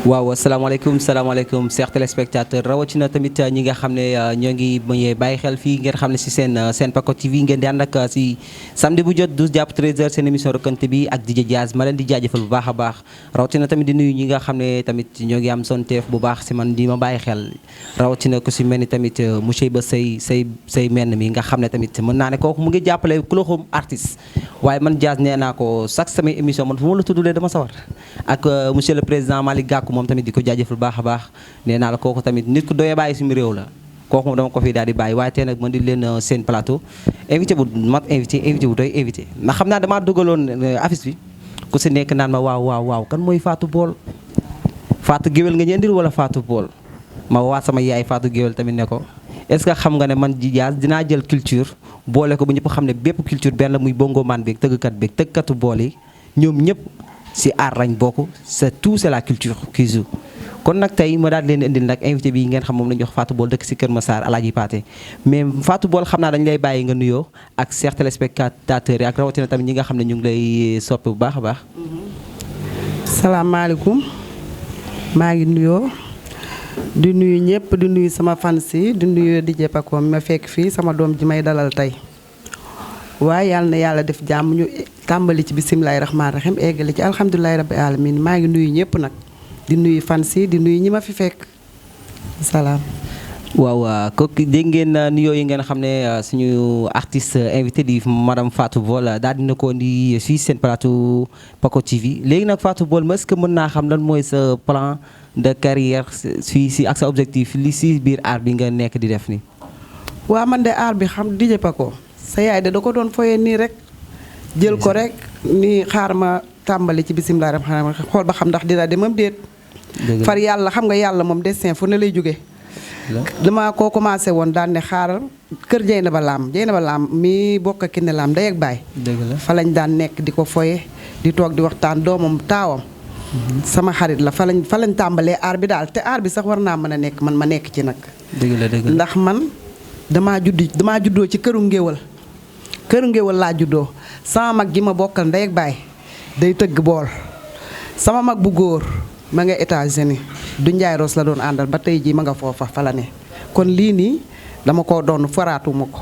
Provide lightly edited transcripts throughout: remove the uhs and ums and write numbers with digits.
waaw salaamaaleykum chers téléspectateurs rawatina tamit ñi nga xam ne ñoo ngi may bàyyi xel fii ngeen xam ne si seen Paco TV ngeen di ànd ak si samedi bu jot 12 jàpp 13h seen émission Rokkante bi ak DJ Diaz ma leen di jaajëfal bu baax a baax rawatina tamit di nuyu ñi nga xam ne tamit ñoo ngi am sonteef bu baax si man di ma bàyyi xel rawatina ku si mel ni tamit monsieur Ba say menn mi nga xam ne tamit mën naa ne kooku mu ngi jàppale kuloxum artiste waaye man Diaz nee naa ko chaque samay émission man fu ma la tuddulee dama sawar ak monsieur le président Malick Gakou moom tamit di ko jaajëfal baax a baax nee naa la kooku tamit nit ku doyee bàyyi suñu réew la kooku moom dama ko fi daal di bàyyi waaye tey nag mën di leen seen plateau invité bu mat invité bu doy invité ndax xam naa damaa dugaloon affiche bi ku si nekk naan ma waaw kan mooy Fatou Bool Fatou Géwél nga ñëndil wala Fatou Bool ma waat sama yaay Fatou Géwél tamit ne ko est-ce que xam nga ne man Diaz dinaa jël culture boole ko bu ñëpp xam ne bépp culture benn la muy bongo man beeg tëggkat beeg tëggkatu bool yi ñoom ñëpp si aar lañ bokk c'est la culture qui joue kon nag tey ma daal leen indil nag invité bi ngeen xam moom la ñuy wax Fatou Bool dëkk si Kër Massar Alaaji Paate mais Fatou Bool xam naa dañu lay bàyyi nga nuyoo ak chers téléspectateurs yi ak rawatina tamit ñi nga xam ne ñu ngi lay soppi bu baax a baax. salaamaaleykum maa ngi nuyoo di nuyu ñëpp di nuyu sama fans yi di nuyu DJ Paco ma fekk fii sama doom ji may dalal tey waaye yàlla na yàlla def jàmm ñu tàmbali ci bisimilahi rahmaani rahim eggale ci alhamdulilahi rabbi alamin maa ngi nuyu ñëpp nag di nuyu fans yi di nuyu ñi ma fi fekk salaam. waaw kooku dégg ngeen nuyoo yi ngeen xam ne suñu artiste invité di madame Fatou Bool daal dina ko indi fii seen plateau Paco TV léegi nag Fatou Bool est-ce que mën naa xam lan mooy sa plan de carrière fii si ak sa objectif li si biir art bi nga nekk di def nii. waaw man de art bi xam DJ Paco sa yaay de da ko doon foyee nii rek jël ko rek nii xaar ma tàmbali ci bisimilah rahmaani rahiim xool ba xam ndax dina demam déet. far yàlla xam nga yàlla moom destin fu ne lay jóge dama ko commencé woon daan ne xaaral kër Jeynaba Lam mi bokk ak Kiné Lam day ak baay fa lañ daan nekk di ko foye di toog di waxtaan doomam taawam sama xarit la fa lañ tàmbalee aar bi daal te aar bi sax war naa mën a nekk man ma nekk ci nag ndax man damaa juddoo ci këru ngéwal laa juddoo sama mag gi ma bokkal ndey ak baay day tëgg bool sama mag bu góor ma nga États-Unis du Njaay Roos la doon àndal ba tey jii ma nga foofa fa la ne kon lii nii dama ko doon foraatuma ko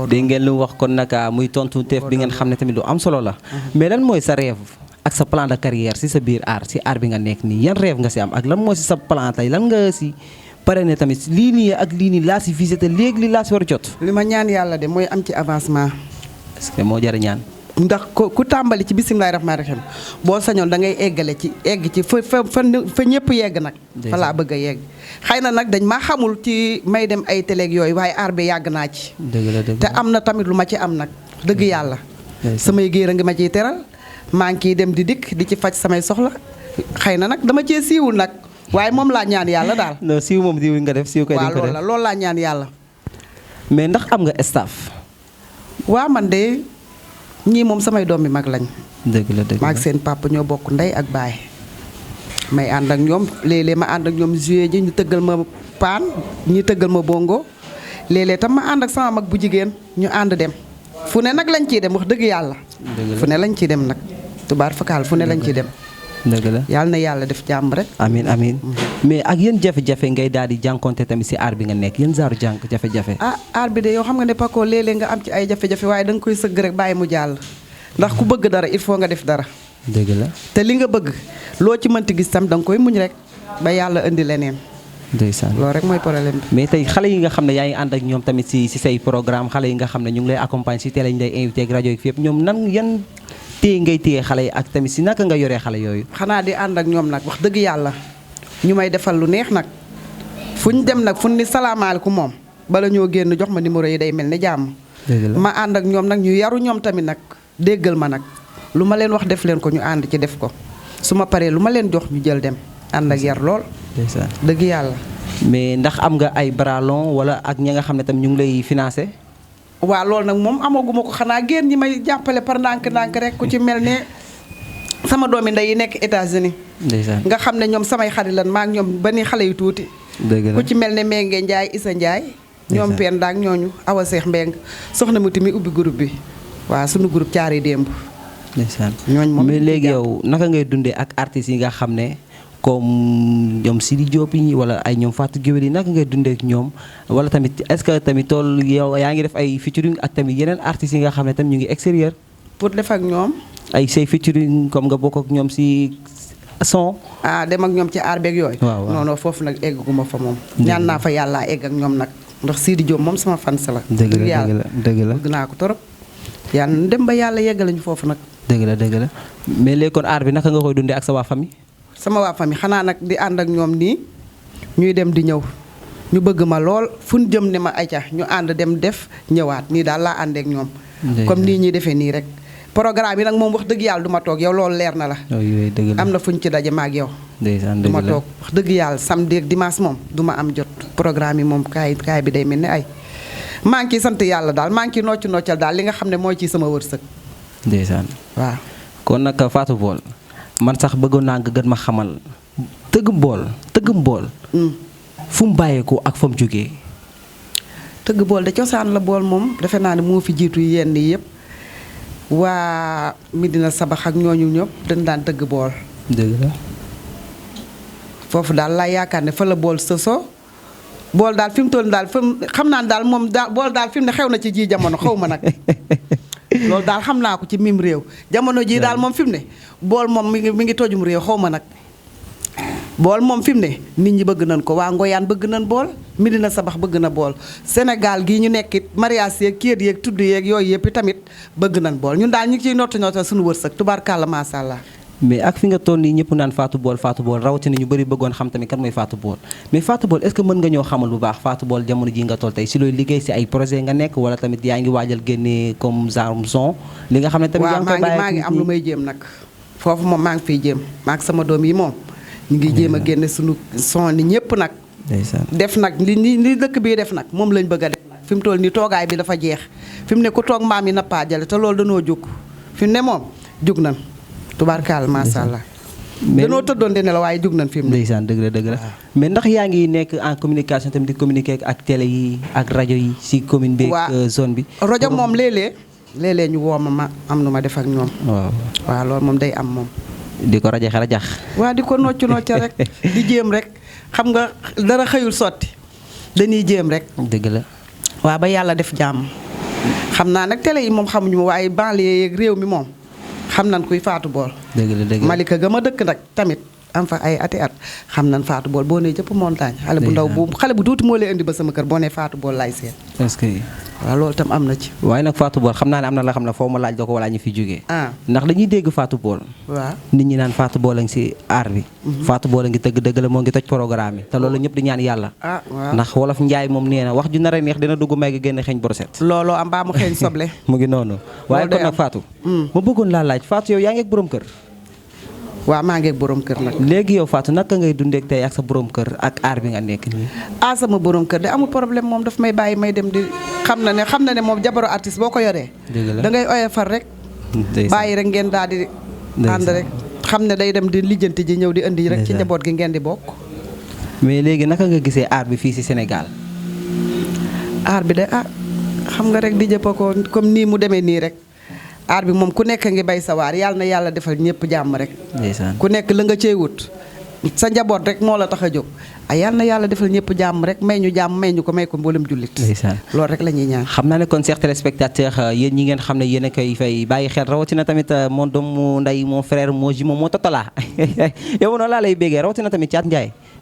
dégg ngeen lu wax kon nag muy tontu teef bi ngeen xam ne tamit lu am solo la mais lan mooy sa rêve ak sa plan de carrière si sa biir art si art bi nga nekk nii yan rêve nga si am ak lan mooy si sa plan tey lan nga si pare ne tamit lii nii ak lii nii laa si visité léegi li laa si war a jot li ma ñaan yàlla de mooy am ci avancement parce que moo jar a ñaan ndax ku tàmbali ci bisimilahi rahmaani rahiim boo sañoon da ngay egg ci fa ñëpp yegg nag fa laa bëgg a yegg xëy na nag dañ maa xamul ci may dem ay télé yooyu waaye aar bi yàgg naa ci te am na tamit lu ma ci am nag dëgg yàlla samay géer a ngi ma ciy teral maa ngi ciy dem di dikk di ci faj samay soxla xëy na nag dama cee siiwul nag waaye moom laa ñaan yàlla daal non siiw moom diw nga def siiw koy waaw loolu laa ñaan yàlla mais ndax am nga staff waaw man de ñii moom samay doom bi mag lañ dëgg la maag seen papa ñoo bokk ndey ak baay may ànd ak ñoom léeg-léeg ma ànd ak ñoom joué ji ñu tëggal ma paan ñu tëggal ma bongo léeg-léeg tam ma ànd ak sama mag bu jigéen ñu ànd dem fu ne nag lañ ciy dem wax dëgg yàlla fu ne lañ ciy dem nag tubaar fakal fu ne lañ ciy dem dëgg la yàlla na yàlla def jàmm rek amiin mais ak yéen jafe-jafe ngay daal di jànkonte tamit si aar bi nga nekk yéen zaaru jafe-jafe aar bi de yow xam nga ne Paco léeg-léeg nga am ci ay jafe-jafe waaye da nga koy sëgg rek bàyyi mu jàll ndax ku bëgg dara il faut nga def dara dëgg la te li nga bëgg loo ci mënti gis tam da nga koy muñ rek ba yàlla indi leneen ndeysaan loolu rek mooy problème bi mais tey xale yi nga xam ne yaa ngi ànd ak ñoom tamit si say programme xale yi nga xam ne ñu ngi lay accompagne si télé ñu lay invité ak rajo yi fépp ñoom nan yan téye ngay téye xale yi ak tamit si naka nga yoree xale yooyu xanaa di ànd ak ñoom nag wax dëgg yàlla ñu may defal lu neex nag fu ñu dem nag fu ñu ni salaamaaleykum moom bala ñoo génn jox ma numéro yi day mel ni jàmm ma ànd ak ñoom nag ñu yaru ñoom tamit nag déggal ma nag lu ma leen wax def leen ko ñu ànd ci def ko su ma paree lu ma leen jox ñu jël dem ànd ak yar lool dëgg yàlla mais ndax am nga ay bralon wala ak ñi nga xam ne tam ñu ngi lay financé waaw loolu nag moom amaguma ko xanaa génn ñi may jàppale par ndànk-ndànk rek ku ci mel ne sama doomi ndey yi nekk États-Unis nga xam ne ñoom samay xarit lan maa ak ñoom ba ni xale yu tuuti ku ci mel ne Mbengue Ndiaye Issa Ndiaye ñoom pen daak ñooñu Awa Seex Mbeng soxna muti mi ubbi groupe bi waaw sunu groupe caari démb ndeysaan ñooñ moom mais léegi yow naka ngay dundee ak artistes yi nga xam ne comme ñoom Sidi Diop yi wala ay ñoom Fatou Guewel yi naka ngay dundee ak ñoom wala tamit est-ce que tamit tool yow yaa ngi def ay featuring ak tamit yeneen artistes yi nga xam ne tamit ñu ngi extérieur pour def ak ñoom. ay say featuring comme nga bokk ak ñoom si son. dem ak ñoom ci aar beeg yooyu. waaw non non foofu nag egguma fa moom. ñaan naa fa yàlla egg ak ñoom nag ndax Sidi Diop moom sama fans la. dëgg la dëgg la bëgg naa ko torop yàlla dem ba yàlla yeggal ñu foofu nag. dëgg la mais léegi kon aar bi naka nga koy dundee ak sa waa famille. sama waa famille xanaa nag di ànd ak ñoom nii ñuy dem di ñëw ñu bëgg ma lool fu ñu jëm ne ma ayca ñu ànd dem def ñëwaat nii daal laa àndeek ñoom. comme nii ñuy defee nii rek. programme yi nag moom wax dëgg yàlla du ma toog yow loolu leer na la. am na fu ñu ci daje ma ak yow. du ma toog wax dëgg yàlla samedi ak dimanche moom du ma am jot. programme yi moom kaay bi day mel ni ay maa ngi ciy sant yàlla daal maa ngi ciy noccal daal li nga xam ne mooy ci sama wërsëg. ndeysaan waaw. kon nag Fatou Bool man sax bëggoon naa nga gën ma xamal tëggum bool. fu mu bàyyeekoo ak fa mu jógee. tëgg bool de cosaan la bool moom defe naa ne moo fi jiitu yenn yi yëpp waa Medina Sabax ak ñooñu ñëpp dañ daan tëgg bool. dëgg la. foofu daal laa yaakaar ne fa la bool sosoo bool daal fi mu toll daal xam naa ne daal moom daal bool daal fi mu ne xew na ci ji jamono xaw ma nag. loolu daal xam naa ko ci mim réew jamono jii daal moom fi mu ne bool moom mi ngi tojum réew xaw ma nag bool moom fi mu ne nit ñi bëgg nañ ko waa Ngoyaan bëgg nañ bool Medina Sabax bëgg na bool Sénégal gii ñu nekkit mariage yeeg kéet yeeg tudd yeeg yooyu yëpp tamit bëgg nañ bool ñun daal ñu ngi ciy noota suñu wërsëg tubaarkàlla macha allah. mais ak fi nga toll nii ñëpp naan Fatou Bool rawatina ñu bëri bëggoon xam tamit kan mooy Fatou Bool mais Fatou Bool est-ce que mën nga ñoo xamal bu baax Fatou Bool jamono ji nga toll tey si looy liggéey si ay projet nga nekk wala tamit yaa ngi waajal génne comme genre son li nga xam ne tamit yaa ngi koy bàyyi maa ngi am lu may jéem nag foofu moom maa ngi fiy jéem maa ngi sama doom yi moom ñu ngi jéem a génne suñu son ni ñëpp nag def nag li dëkk bii def nag moom lañ bëgg a def nag fi mu toll nii toogaay bi dafa jeex fi mu ne ku toog maam yi nappaajale te loolu danoo jóg fi mu ne moom jóg nañ tubaarkaal macha allah. danoo tëddoon de ne la waaye jug nañ fi mu ne. ndeysaan dëgg la mais ndax yaa ngi nekk en communication tamit di communiquer ak télé yi ak rajo yi si commune bi ak zone bi. rajo moom léeg-léeg ñu woo ma am nu ma def ak ñoom. waaw loolu moom day am moom. di ko rajax. waaw di ko nocc rek di jéem rek xam nga dara xëyul sotti dañuy jéem rek. dëgg la. waaw ba yàlla def jàmm xam naa nag télé yi moom xamuñu ma waaye banlieue yeeg réew mi moom. xam nañ kuy Fatou Bool. dëgg la Malika ga ma dëkk nag tamit am fa ay ati at xam nañ Fatou Bool boo nee jëpp montagne. xale bu ndaw xale bu tuuti moo lay indi ba sama kër boo nee Fatou Bool laay seet. est-ce que. waaw loolu tam am na ci. waaye nag Fatou Bool xam naa ne am na la xam ne foo ma laaj la ko wala ñu fi jógee. ndax dañuy dégg Fatou Bool. waaw nit ñi naan Fatou Bool a ngi si aar bi. Fatou Bool a ngi tëgg dëgg la moo ngi toj programme yi te loolu ñëpp di ñaan yàlla. waaw ndax wolof Njaay moom nee na wax ju nar a neex dina dugg may ga génn xeeñ borset. looloo am baa mu xeeñ soble. mu ngi noonu. waaye kon nag Fatou. ma bëggoon laa laaj Fatou yow yaa ngi ak borom kër. waaw maa ngi ak borom kër nag. léegi yow Fatou naka ngay dundee tey ak sa borom kër ak aar bi nga nekk nii. sama borom kër de amul problème moom daf may bàyyi may dem di xam na ne moom jabaru artiste boo ko yoree. da ngay oyofal rek. bàyyi rek ngeen daal di. ànd rek xam ne day dem di lijjanti ji ñëw di indi rek. ci njaboot gi ngeen di bokk. mais léegi naka nga gisee aar bi fii si Sénégal. aar bi de xam nga rek di jëpp ko comme nii mu demee nii rek. aar bi moom ku nekk ngi bay sa waar yàlla na yàlla defal ñëpp jàmm rek. ku nekk la nga cey wut sa njaboot rek moo la tax a jóg yàlla na yàlla defal ñëpp jàmm rek may ñu jàmm may ñu ko may ko mboolem jullit. loolu rek la ñuy ñaan. xam naa ne kon chers téléspectateurs yéen ñi ngeen xam ne yéen a koy fay bàyyi xel rawatina tamit mon doomu nday mon frère mon jumeau moo totala yow noonu laa lay béggee rawatina tamit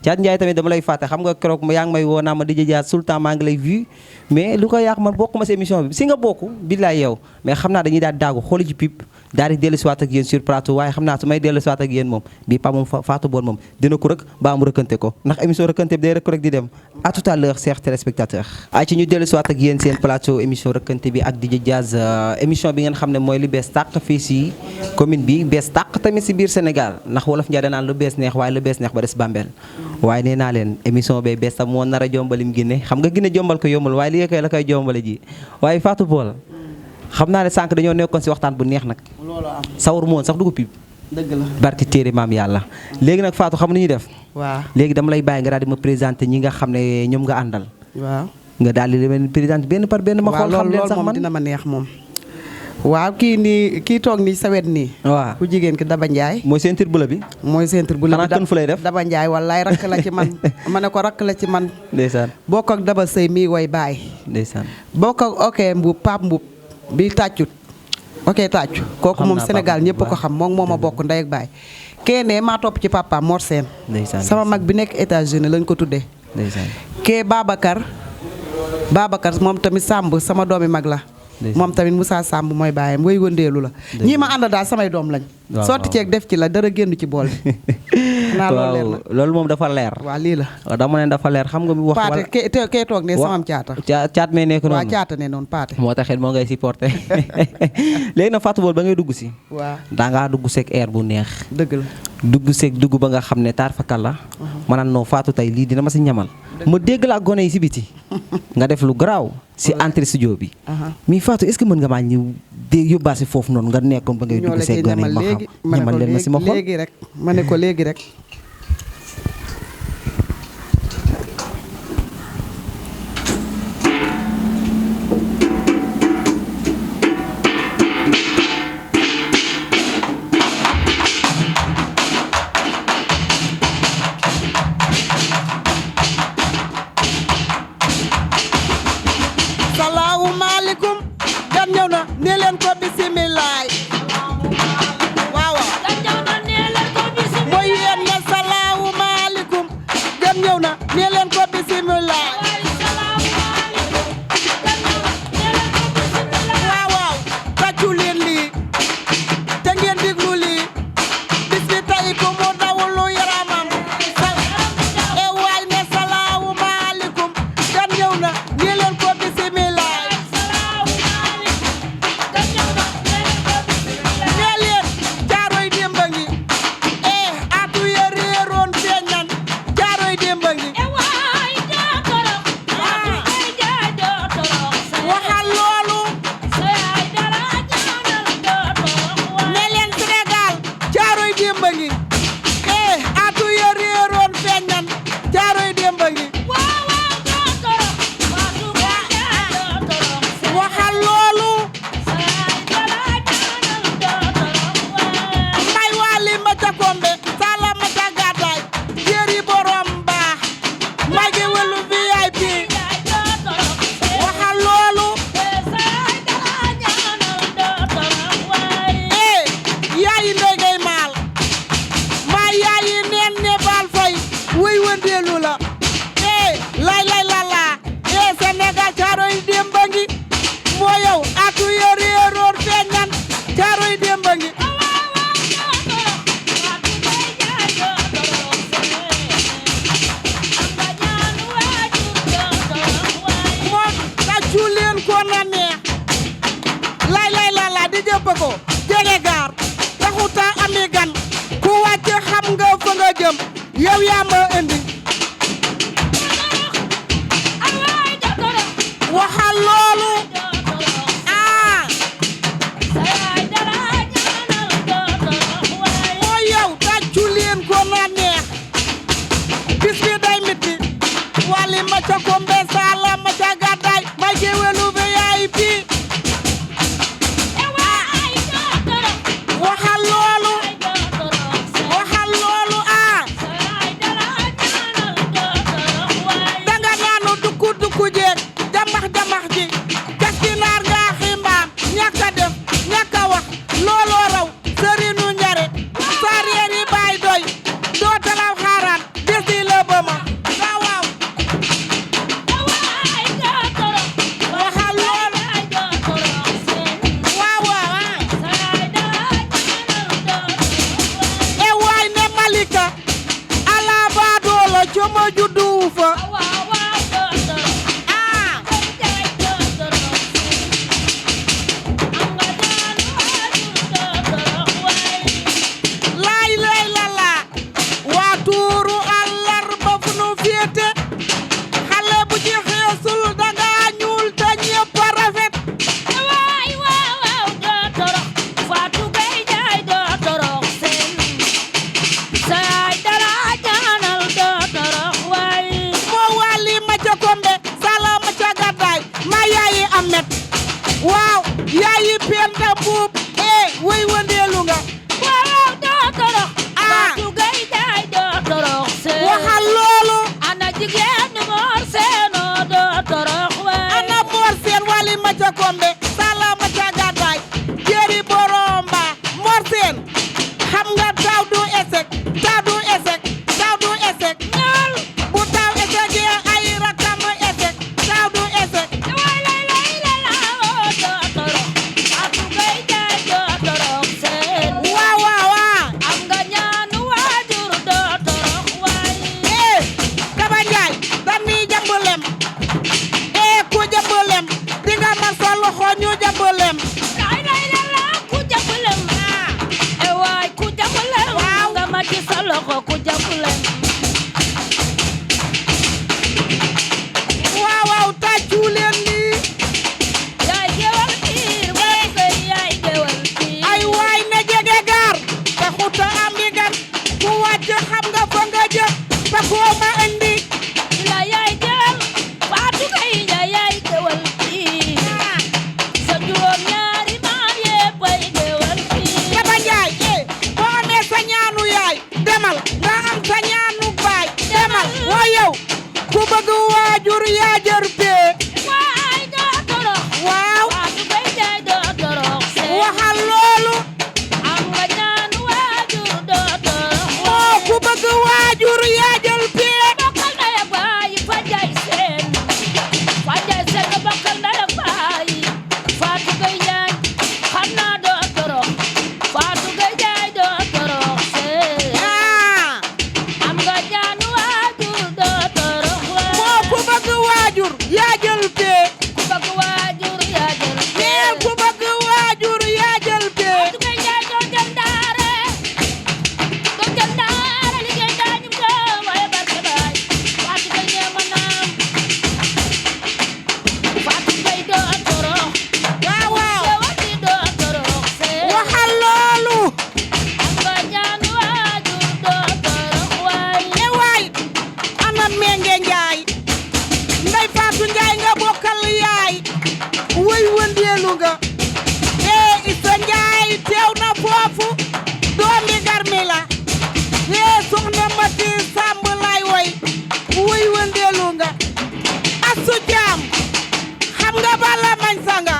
Thiat Ndiaye tamit dama lay fàtte xam nga keroog yaa ngi may woo naa ma di jëjaat sultan maa ngi lay vu mais lu ko yàq man bokk ma si émission bi si nga bokk billaay yow mais xam naa dañuy daal daagu xooli ci pip daal di dellu siwaat ak yéen sur plateau waaye xam naa su may dellu siwaat ak yéen moom bii pa moom Fatou Bool moom dina ko rëkk baa mu rëkkante ko ndax émission rëkkante bi day rëkk rek di dem à tout à l'heure chers téléspectateurs ay ci ñu dellu siwaat ak yéen seen plateau émission rëkkante bi ak DJ Jazz émission bi ngeen xam ne mooy li bees tàq fii si commune bi bees tàq tamit si biir Sénégal ndax wolof Njaay danaan lu bees neex waaye lu bees neex ba des Bambel waaye nee naa leen émission bay bees tam moo nar a jombalim Guinée xam nga Guinée jombal ko yombal waaye li koy la koy jombale ji waaye Fatou Bool xam naa ne sànq dañoo nekkoon si waxtaan bu neex nag sawar moon sax du ko pib dëgg la barki téere maam yàlla léegi nag Fatou xam nu ñuy def waaw léegi dama lay bàyyi nga daal di ma présenté ñi nga xam ne ñoom nga àndal waaw nga daal di leen présenté benn par benn ma xool xam leen sax man dina ma neex moom waaw kii nii kii toog nii sa wet nii. waaw ku jigéen ki Daba Ndiaye. mooy ceinture bu la bi. mooy ceinture bu la bi xanaa kën fu lay def. Daba Ndiaye wallaay rakk la ci man ma ne ko rakk la ci man. ndeysaan. bokk ak Daba Sëy mii way baay. ndeysaan. bokk ak ok Mbub Pape Mbub bi tàccut. ok tàccu kooku moom Sénégal ñëpp ko xam moom moo ma bokk ndey ak baay. kee maa topp ci papa Mor Sène. ndeysaan. sama mag bi nekk États-Unis lañ ko tuddee. ndeysaan. kee Babacar moom tamit Samb sama doomi mag la. moom tamit Moussa Samb mooy baayam way wëndeelu la. ñii ma ànd daal samay doom lañ. waaw sotti ceeg def ci la dara génn ci bool bi. waaw loolu moom dafa leer. waaw lii la. waaw dama ne dafa leer xam nga mi wax. paate kee toog ne samam caata. caat mee nekk noonu. waaw caata ne noonu paate. moo taxit moo ngay supporté léegi nag Fatou Bol ba ngay dugg si. waaw dangaa dugg seeg air bu neex. dëgg la. dugg seeg dugg ba nga xam ne taar fakal la. ma naan noo Fatou tey lii dina ma si ñamal. ma dégg la ak gone yi si biti. nga def lu garaaw si entrée studio bi. mais Fatou est-ce que mën nga maa ñëw dégg yóbbaasi foofu noonu nga nekkoon ba ngay dugg seeg gone yi ma xam ñamal leen ma si ma xol léegi rek ma ne ko léegi rek. salaamaaleykum gan ñëw na ne leen ko bisimilaay waaw mooy yéen ne salaamaaleykum gan ñëw na ne leen ko bisimilaay waaw tàccu leen lii te ngeen diglu lii bis bi tey ko mu dawulu yaramam e waay ne salaamaaleykum gan ñëw na ne leen ko bisimilaay jaaroy démba ngi atu ya réeroon feeñan jaaroy démba ngi waxal loolu ne leen Sénégal jaaroy démba ngi atu ya réeroon feeñan jaaroy démba ngi waxal loolu mbay waali ma ca kombe sala ma ca gàddaay jéeri borom baax magi welu VIP waxal loolu yaayi ndegay maal maa yaayi neen ne baal fay wuy wëndeelu la lay lay lala Sénégal caaroy démba ngi moo yow atu ya réeroon feeñan caaroy démba ngi moom tàccu leen ko na neex lay lay lala di jëpp ko jege gaar taxuta ami gan ku wàcc xam nga fa nga jëm yow yaa ma indi waxal loolu moo yow tàccu leen ko na neex bis bi day miti wali ma ca kombe sala ma ca gàddaay ma géwélu bi yaay bi waxal loolu danga naanu dukku dukku jeeg jamax jamax ji gas ki naar nga ximbaam ñàkk a def ñàkk a wax looloo raw sëriñu njare sareer yi baay doy doo talaw xaaraan des di la bëma waaw waxal loolu waaw e waay ne Malika ala baadoo la coma juddu fa laay lay lala waa tuuru àllarba fu nu féete xale bu ci xeesul danga ñuul te ñëpp a rafet moo loxo ku jàpp leen waaw waaw tàccu leen nii yaay gewal piir wala say yaay gewal piir ay waay na jege gaar taxuta am di gan ku wàcc xam nga fa nga jëm ba koo ma indi la yaay gewal Fatou Gueye Ndiaye yaay gewal piir sa juróom ñaari maam yépp ay gewal piir Yaba Njaay boo amee sa ñaanu yaay demal nga am sa ñaanu baay demal waa yow ku bëgg waajur yaa jër bee waay doo torox waaw Fatou Gueye Ndiaye doo torox see waxal loolu am nga ñaanu waajur doo torox moo ku bëgg waajur yaa jël bee bokkal ndey ak baay Fajay Seen nga bokkal ndey ak baay Fatou Gueye Ndiaye xam naa doo torox Fatou Gueye Ndiaye doo torox see am nga ñaanu waajur doo torox moo ku bëgg waajur yaa jël bee ku bëgg waajur yaa jël nee ku bëgg waajur yaa jël bee Fatou Gueye Ndiaye doo jël ndaare liggéey daañu ko waaye barke baay Fatou Gueye nee ma naam Fatou Gueye doo torox waaw waaw gewati doo torox see waxal loolu am nga ñaanu waajur doo torox waay e waay ana Menge Njaay Ndey Faatu Njaay nga bokkal yaay wuy wëndeelu nga Isa Njaay teew na foofu doomi garmi la soxna Mati Samb lay woy wuy wëndeelu nga Asu Jaam xam nga bala mañ sanga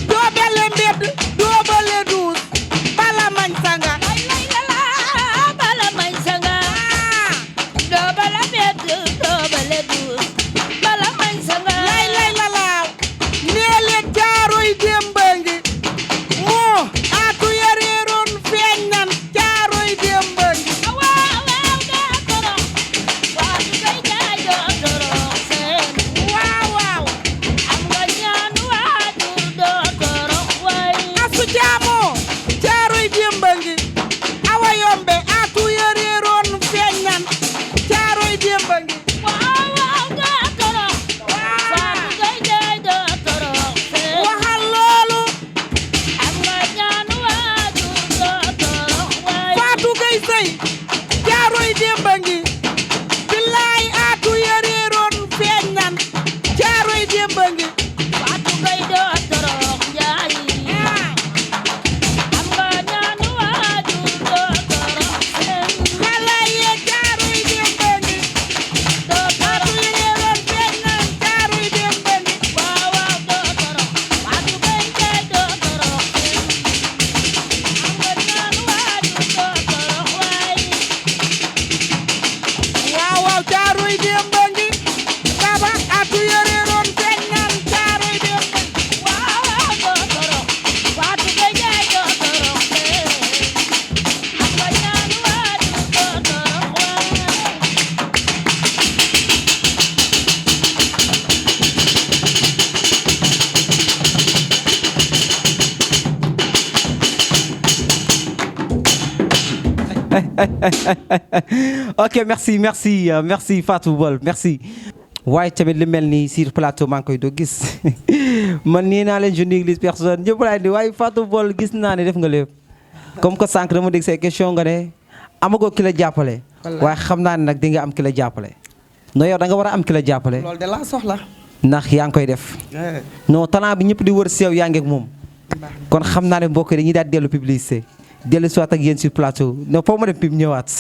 doobele mbedd doobale duus bala mañ sanga ay lay la bala mañ sanga doo bala bedd doo bala duus bala mañ sanga lay la laaw nee leen jaaroy démba ngi moo aatu yareeroon feeñ nan jaaroy démba ngi waaw waaw doo torox Fatou Gueye Ndiaye doo torox seen waaw waaw am nga ñaanu waajur doo torox waay asu jaamoo jaaroy démba ngi awa yombe aatu yareeroon feeñ nan jaaroy démba ngi waaw waaw doo torox Fatou Gueye Ndiaye doo torox seen waxal loolu am nga ñaanu waajur doo torox waay Faatu Gay Sëy jaaroy démba ngi billaay aatu yareeroon feeñ nan jaaroy démba ngi Fatou Gueye doo torox Njaay am nga ñaanu waajur doo torox seen xale ye jaaroy démba ngi doo aatu torox yareeroon feeñ nan jaaroy démba ngi waaw waaw doo torox Fatou Gueye Ndiaye doo torox seen am nga ñaanu waajur doo torox waay waaw waaw jaaroy démba ngi baba aatu yareeroon feeñ nan jaaroy démba ngi waaw waaw doo torox Fatou Gueye Ndiaye doo torox seen am nga ñaanu waajur doo torox waay ok merci Fatou Bol merci waaye tamit li mel ni sur plateau maa ngi koy doo gis man nii naa leen je néglige personne ñëpp laay di waaye Fatou Bol gis naa ne def nga lépp comme que sànq dama dégg say question nga ne amagoo ki la jàppale waaye xam naa ne nag di nga am ki la jàppale non yow da nga war a am ki la jàppale loolu de laa soxla ndax yaa ngi koy def non talent bi ñëpp di wër seew yaa ngi ak moom kon xam naa ne mbokk yi dañuy daal dellu publicité dellu soit ak yéen sur plateau non foofu ma dem pub ñëwaat